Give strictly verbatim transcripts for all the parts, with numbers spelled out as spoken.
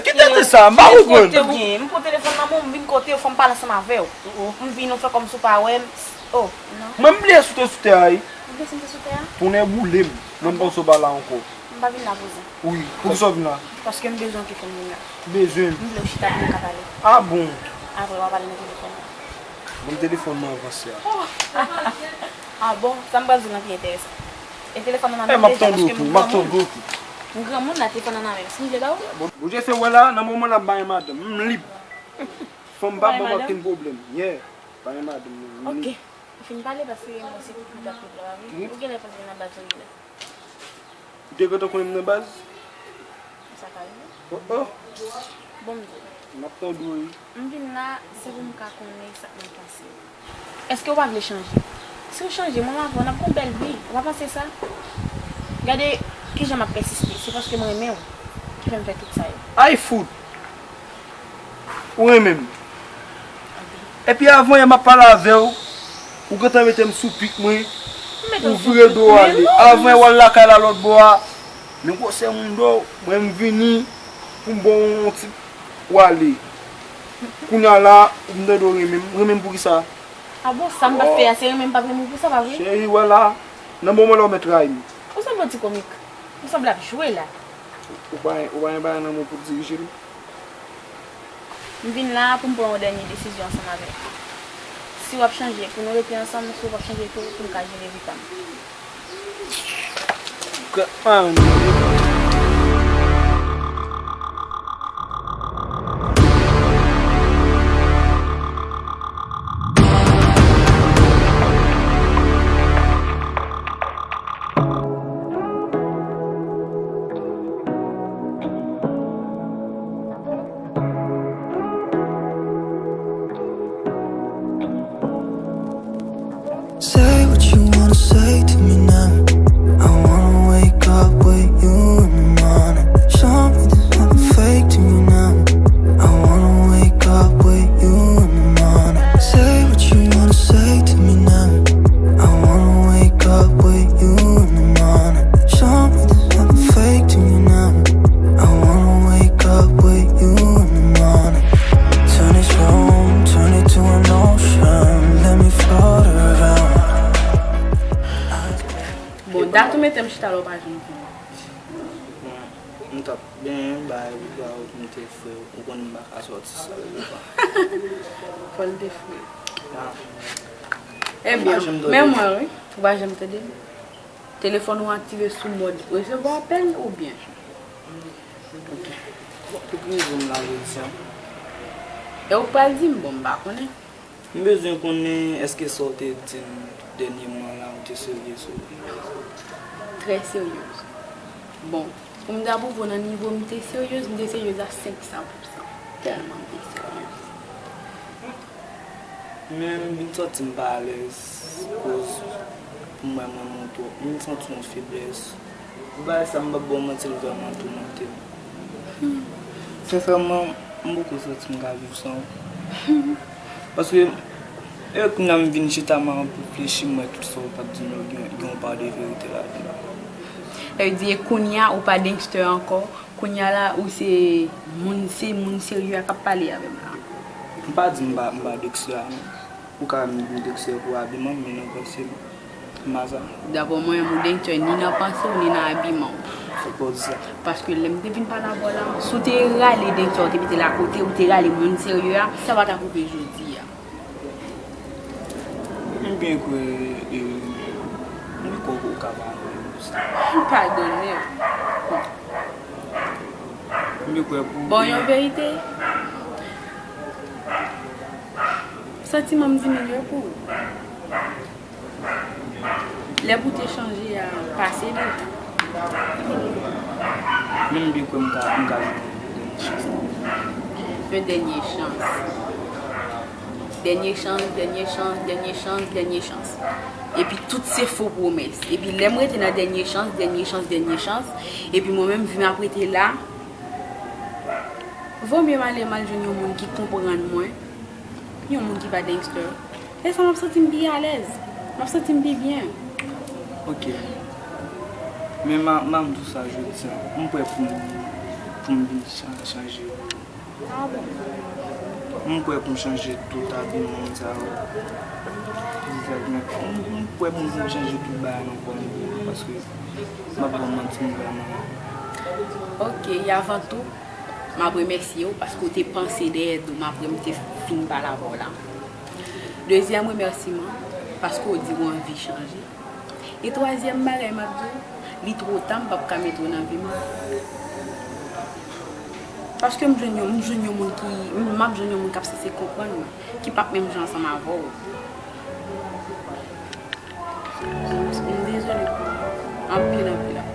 Ki tèt sa? M pa konprann. Kote w ye? M pran telefòn nan men w, m vin kote w, fò m pale ansanm avè w. M vin, ou fè kòmsi w pa wè m. Oh, non. Mwen m bliye si w te sou tè a, wi. Ou bliye si m te sou tè a? Tonnè boule m. Mwen m panse w pa la ankò. M pa vin la pou sa. Wi. Poukisa w vin la? Paske m bezwen w telefòn vin la. Bezwen m? M vle w chita pou nou ka pale. Ah bon? Apre w a pale nan telefòn. Ban m telefòn nan avanse a. Ah bon? Sa m pral di w lan pi enteresan. E telefòn nan nan men m deja, paske m granmoun. M granmoun la, telefòn nan nan men m. Si m vle ba ou l. Bon, Bondye fè w wè la, nan moman la m pa gen madanm. M lib. Fanm pa ban m okenn pwoblèm. Yeah. Pa gen madanm, non. M lib. Ok. Ou fin pale paske mwen se pou pita tout la, wi. Ou genlè panse nan baz ou ye la. Ou te gentan konnen m nan baz? Sa ka rive. Oh, oh. Bon, m di w. M ap tande w, wi. M vin la, se pou m ka konnen sa k nan panse w. Èske w pa vle chanje? Si w chanje, mwen m avè w, n ap gen yon bèl vi. Ou pa panse sa? Gade kijan m ap pèsiste. Se paske m renmen w ki fè m fè tout sa yo. Ay fout! Ou renmen m. Epi avan yè m ap pale avè w, ou gentan mete m sou pik mwen, ou vire do w ale. Avan yè w al lakay la lòt bò a, men gwosè moun do, mwen m vini pou m ba w yon ti w ale. Kounye a la, ou m tande w renmen m, renmen m poukisa? Ah bon, sa m t ap fè a, se renmen m p ap renmen w pou sa, pa vre? Cheri, wè la, nan moman la w mèt rayi m. Ou sanble yon ti komik. Ou sanble ap jwe la. Ou pa, ou pa gen bagay nan men w pou w dirije m? M vin la a pou m pran yon dènye desizyon ansanm avè w. Si w ap chanje pou nou rete ansanm, si w p ap chanje tou pou m ka jere vi pa m. Granmoun. Say what you wanna say to me now. I wanna wake up with you in the morning. Show me there's nothing fake to me now. I wanna wake up with you in the morning. Say what you wanna say to me now. I wanna wake up with you in the morning. Show me there's nothing fake to me now. I wanna wake up with you in the morning. Turn this room, turn it to an ocean. Let me float around. Bon, dat ou mete m chita la, ou pa janm vini. Bon, m t ap benyen bay ou, ba ou, m te fre, ou konn m pa ka sòti sèl devan. Fò l te fre. Ebyen, men mwen, wi, ou pa janm tande m. Telefòn ou aktive sou mòd resevwa apèl oubyen? Ok. Bon, ou k rive m la jodi a? E ou k pral di m, bon, m pa konnen. M bezwen konnen èske sa w te di m dènyèman la, ou te serye sou li? Trè seryez. Bon, pou m ta pwouve w nan nivo m te seryez, m te seryez a senk san pou san. Tèlman m te seryez. Men m vin santi m pa alèz, koz pou mwen, mwen menm twòp. M vin santi yon feblès. Pou bagay sa, m p ap ba w manti, l vrèman toumante m. Sensèman, m poko santi m ka viv san ou. Paske, e kounye a m vin chita, m ap reflechi, m wè tout sa w t ap di m yo, gen, gen yon pa de verite ladan. Sa vle di, e kounye a, ou pa gangster ankò, kounye a la, ou se moun, se moun serye a k ap pale avè m la. M pa di m pa, m pa gangster a, non. Ou ka menm vin gangster pou abiman m, men nan panse m, m pa sa. Dapre mwen, ou gangster ni nan panse w, ni nan abiman w. Fòk pa w di sa. Paske lè m te vin pale avè w la, si w te rale gangster, w te mete l akote, ou te rale moun serye a, sa pa t ap rive jodi a. M byen kwè, e, m kwè ou ka padone m pou sa. M padone w. M byen kwè pou. Bon, yon verite. Santiman m diminye pou ou. Lè pou te chanje a pase deja. Men m byen kwè m ka, m ka jwenn yon dènye chans. Yon dènye chans. Dènye chans, dènye chans, dènye chans, dènye chans. Epi tout se fo pwomès. Epi lè m rete nan dènye chans, dènye chans, dènye chans, epi mwen menm vi m ap rete la, vo mye m ale m al jwenn yon moun ki konprann mwen, yon moun ki pa gangster. E sa m ap santi m pi alèz. M ap santi m pi byen. Ok. Men m a, m a m di w sa jodi a. M prè pou m Pou m vin cha- chanje. Ah bon? M kwè pou m chanje tout abiman m sa yo. Vizaj mwen. M m kwè pou m vin chanje tout bagay nan kò m, paske m ap ba w manti, m vrèman. Ok, e avan tou, m ap remèsye w paske w te panse dèyè do m apre m te fin pale avè w la. Dezyèm remèsiman, paske w di w anvi chanje. E twazyèm bagay m ap di w, li twò ta, m p ap ka mete w nan vi m. Paske m jwenn yon, m jwenn yon moun ki, m ap jwenn yon moun k ap sanse konprann mwen, ki p ap menm jan ansanm avè w. M dezole pou ou. Anpil, anpil, anpil.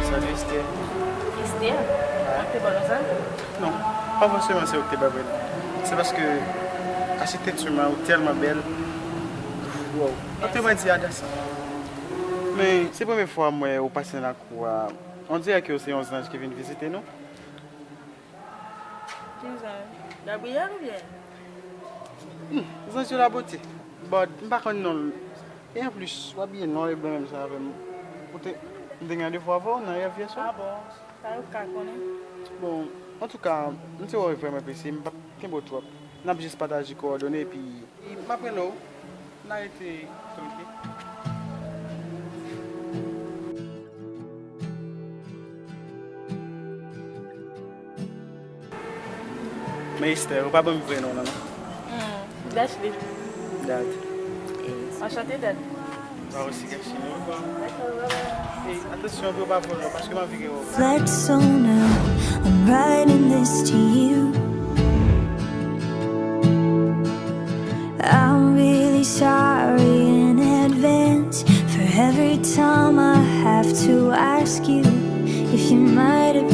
Salut Esther. Esther? Ou te ba w sa? Non, pa fòseman se ou ki te ba mwen l. Se paske achitekti mwen ou tèlman bèl. Wow. Antre mwen di Adassa. Men se premye fwa mwen ou pase nan lakou a. On dirè ke se yon zanj ki vin vizite nou. Ki zanj? Gabriel oubyen? Hmm, zanj de la beauté. But, m pa konn non l. E anplis, w abiye nwa e blan menm jan avè m. Ou te, m te gen randevou avè w nan rèv yè swa. Ah bon? Sa yo ka konnen? Bon, antouka, m te wè w vrèman prese, m p ap kenbe w twòp. N ap jis pataje kowòdone epi m ap rele w. N a rete konekte. Men Esther, ou pa ban m vrè non w nan, non? Hmm, Dashley. Dad. Anchante, Dad. Mwen osi, Gachino. Dakò, bye bye. Ey, atansyon pou yo pa vòlè w, paske m anvi gen w. Flight so now, I'm writing this to you. I'm really sorry in advance for every time I have to ask you if you might have